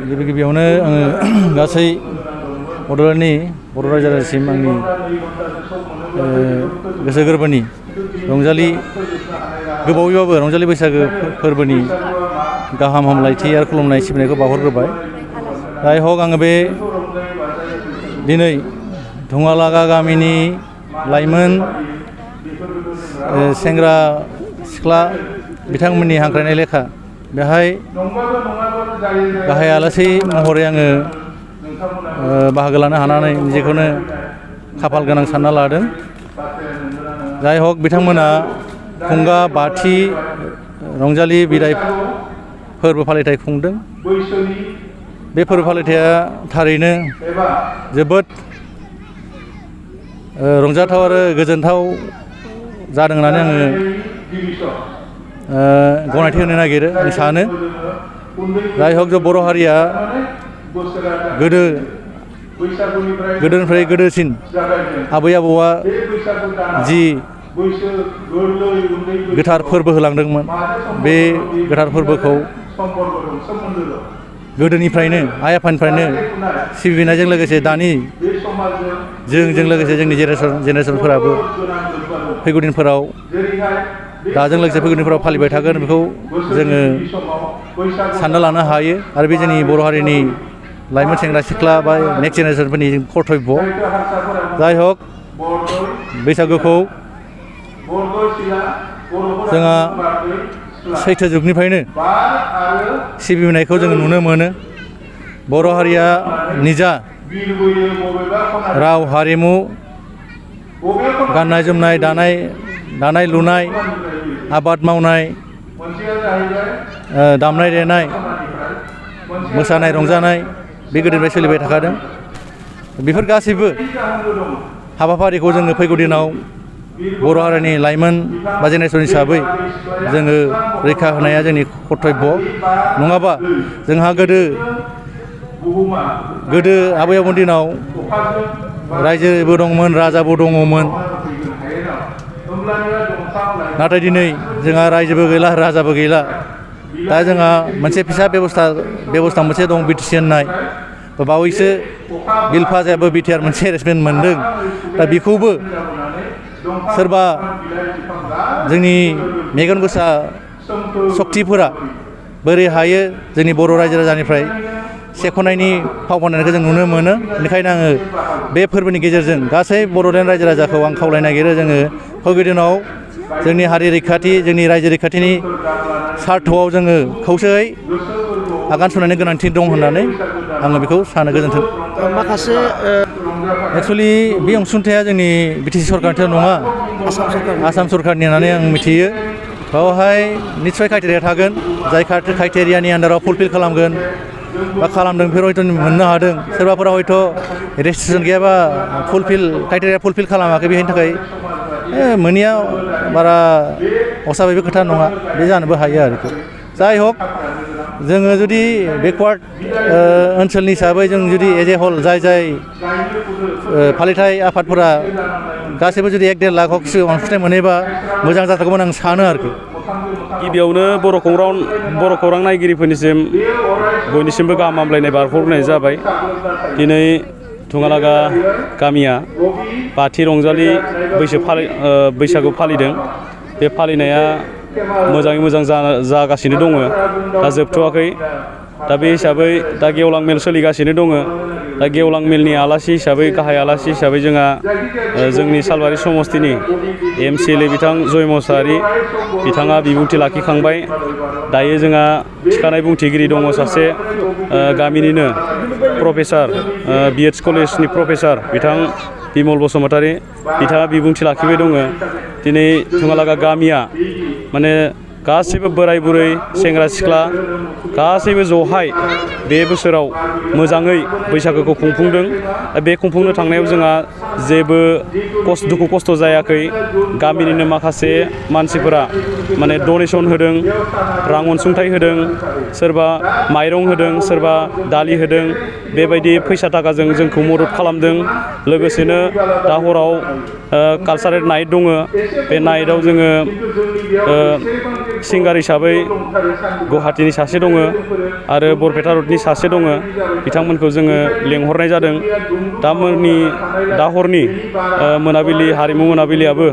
गिबियावनो आङो गासै बड'लेण्डनि बर' रायजो राजासिम आंनि गोसो गोरबोनि रंजालि गोबावैबाबो रंजालि बैसागो फोरबोनि गाहाम हामलायथि आरो खुलुमनाय सिबिनायखौ बावहरग्रोबाय। जाय हक आङो बे दिनै धङालागा गामिनि लाइमोन सेंग्रा सिख्ला बिथांमोननि हांख्रायनाय लेखा बेहाय गाहाय आलासि महरै आङो बाहागो लानो हानानै निजेखौनो खाफाल गोनां सानना लादों। जाय हक बिथांमोना खुंगा बाथि रंजालि बिदाय फोरबो फालिथाय खुंदों। बे फोरबो फालिथाया थारैनो जोबोद रंजाथाव आरो गोजोनथाव जादों होननानै आङो गनायथि होनो नागिरो। आं सानो जाय हक जों बर' हारिया गोदोनिफ्राय गोदोसिन आबै आबौआ जि गोथार फोरबो होलांदोंमोन बे गोथार फोरबोखौ गोदोनिफ्रायनो आइ आफानिफ्रायनो सिबिनायजों लोगोसे दानि जोंजों लोगोसे जोंनि जेनेरेसनफोराबो फैगौ दिनफोराव दाजों लोगोसे फैगौ दिनफोराव फालिबाय थागोन बेखौ जोङो सानना लानो हायो। आरो बे जोंनि बर' हारिनि लाइमोन सेंग्रा सिख्ला बा नेक्स्ट जेनेरेसनफोरनि कर्तब्य। जाय हक बैसागोखौ जोंहा सैथो जुगनिफ्रायनो सिबिनायखौ जोङो नुनो मोनो। बर' हारिया निजा राव हारिमु गाननाय जोमनाय दानाय लुनाय आबाद मावनाय दामनाय देनाय मोसानाय रंजानाय बे गोदोनिफ्राय सोलिबाय थाखादों। बेफोर गासैबो हाबाफारिखौ जोङो फैगौ दिनाव बर' हारिनि लाइमोन बा जेनेरेसन हिसाबै जोङो रैखा होनाया जोंनि कर्तब्य। नङाबा जोंहा गोदो आबै आबौनि दिनाव रायजोबो दंमोन राजाबो दङमोन। नाथाय दिनै जोंहा रायजोबो गैला राजाबो गैला। दा जोंहा मोनसे फिसा बेबस्था मोनसे दं बि टि सि होननाय। बावैसो बिल फाजायाबो बिटिआर मोनसे एरेन्जमेन्ट मोनदों। दा बेखौबो सोरबा जोंनि मेगन गोसा सक्तिफोरा बोरै हायो जोंनि बर' रायजो राजानिफ्राय सेख'नायनि फाव फान्दायनायखौ जों नुनो मोनो। बेनिखायनो आङो बे फोरबोनि गेजेरजों गासै बड'लेण्ड रायजो राजाखौ आं खावलायनो नागिरो जोङो फैगौ दिनाव जोंनि हारि रैखाथि जोंनि रायजो रैखाथिनि सार्थआव जोङो खौसेयै आगान सुरनायनि गोनांथि दं होननानै आङो बेखौ सानो। गोजोन्थों। माखासे एक्सुवेलि बे अनसुंथाया जोंनि बि टि सि सरकारनिथ' नङा आसाम सरकारनि होननानै आं मिथियो। बेवहाय निस्सय क्राइटेरिया थागोन जाय क्राइटेरियानि आन्दाराव फुलफिल खालामगोन बा खालामदों बेफोर हयथ' मोननो हादों। सोरबाफोरा हयथ' रेजिस्ट्रेसन गैयाबा क्राइटेरिया फुलफिल खालामाखै बेनि थाखाय मोनैया बारा असाबायबो खोथा नङा। बे जानोबो हायो आरोखि। जाय हक जोङो जुदि बेकवार्ड ओनसोलनि हिसाबै जों जुदि एज ए हल जाय फालिथाय आफादफोरा गासैबो जुदि 1-1.5 लाख अनसुंथाइ मोनोबा मोजां जाथारगौमोन आं सानो आरोखि। गिबियावनो बर' खौरां नायगिरिफोरनिसिम बयनिसिमबो गाहाम हामलायनाय बारहरनाय जाबाय। दिनै धङालागा गामिया बाथि रंजालि बैसागु फालिदों। बे फालिनाया मोजाङै मोजां जागासिनो दङ। दा जोबथ'वाखै। दा बे हिसाबै दा गेवलां मेल सोलिगासिनो दङ। दा गेवलां मेलनि आलासि हिसाबै गाहाय आलासि हिसाबै जोंहा जोंनि सालबारि समस्तिनि MCLA बिथां जय मुसाहारि बिथाङा बिबुंथि लाखिखांबाय। दायो जोंहा थिखानाय बुंथिगिरि दङ सासे गामिनिनो प्रफेसार BEd कलेजनि प्रफेसार बिथां बिमल बसुमतारी बिथाङा बिबुंथि लाखिबाय दङ। दिनै धङालागा गामिया माने गासैबो बोराय बुरै सेंग्रा सिख्ला गासैबो जहाय बे बोसोराव मोजाङै बैसागोखौ खुंफुंदों। बे खुंफुंनो थांनायाव जोंहा जेबो दुखु खस्थ' जायाखै। गामिनिनो माखासे मानसिफोरा माने डनेसन होदों, रां अनसुंथाइ होदों, सोरबा माइरं होदों, सोरबा दालि होदों। बेबायदि फैसा थाखाजों जोंखौ मदद खालामदों। लोगोसेनो दा हराव कालचारेल नाइट दङ। बे नाइटआव जोङो सिंगार हिसाबै गुवाहाटीनि सासे दङ आरो बरपेटा रडनि सासे दङ बिथांमोनखौ जोङो लेंहरनाय जादों दा हरनि मोनाबिलि हारिमु मोनाबिलियाबो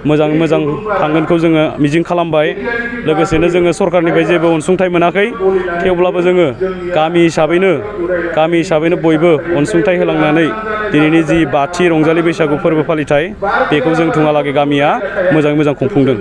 मोजाङै मोजां थांगोनखौ जोङो मिजिं खालामबाय लोगोसेनो जोङो सरकारनिफ्राय जेबो अनसुंथाइ मोनाखै थेवब्लाबो जोङो गामि हिसाबैनो बयबो अनसुंथाइ होलांनानै दिनैनि जि बाथि रंजालि बैसागु फोरबो फालिथाय बेखौ जों थुङालागे गामिया मोजाङै मोजां खुंफुंदों।